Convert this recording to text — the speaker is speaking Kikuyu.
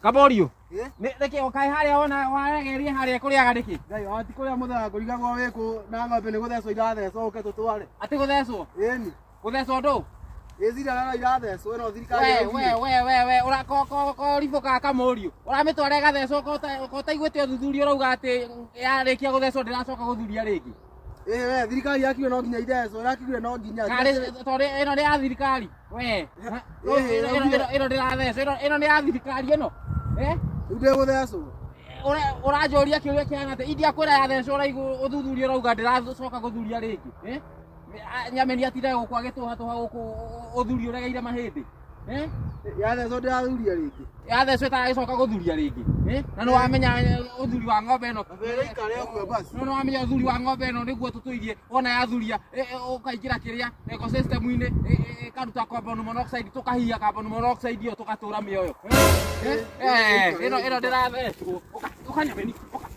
Kaborio. Nĩkĩ ũkaĩ harĩa wona waregeria harĩa kũrĩaga nĩkĩ? Ngai wati kũrĩa mũthenya kũrigagwo wĩkũ na ng'ombe nĩ gũthecwo irathecwo ũke tũtware. Atĩ gũthecwo? Ĩni. Gũthecwo ndũ? Ĩ cindano irathecwo ĩno thirikari. We we we we we ura ko ko ko ribũ ka kamũriũ. Ũramĩtwara ĩgathecwo ko ũtaiguĩte ũthuthuria ũrauga atĩ yarĩkia gũthecwo ndĩracoka gũthuria rĩngĩ. Ĩ we thirikari yakiuga no nginya ithecwo, ĩrakiugire no nginya. Karĩ tondũ ĩno nĩ ya thirikari. We. Ĩno ndĩrathecwo, ĩno nĩ ya thirikari ĩno. Eh? Rĩu ndĩgũthecwo. Ũranjũria kĩũria kĩhana atĩa? Indiakwĩra yathecwo ũraigua ũthuthuria ũrauga ndĩracoka gũthuria rĩngĩ. Eh? Nyameni atindaga gũkũ agĩtũhatũha gũkũ ũthuri ũregeire mahĩndĩ. Eh? Yathecwo ndĩrathuria rĩngĩ. Yathecwo ĩtaragĩcoka gũthuria rĩngĩ. Eh? Na nĩ wamenya ũthuri wa ng'ombe ĩno. Ĩikare ũguo basi. No nĩ wamenya ũthuri wa ng'ombe ĩno nĩguo tũtũirie wona yathuria ũkaingĩra kĩrĩa ecosystem-inĩ ĩkaruta carbon monoxide tũkahihia carbon monoxide ĩyo tũgatũra mĩoyo. Eh? Ĩno ĩno ndĩrathecwo. Ũka Nyameni. Ũka.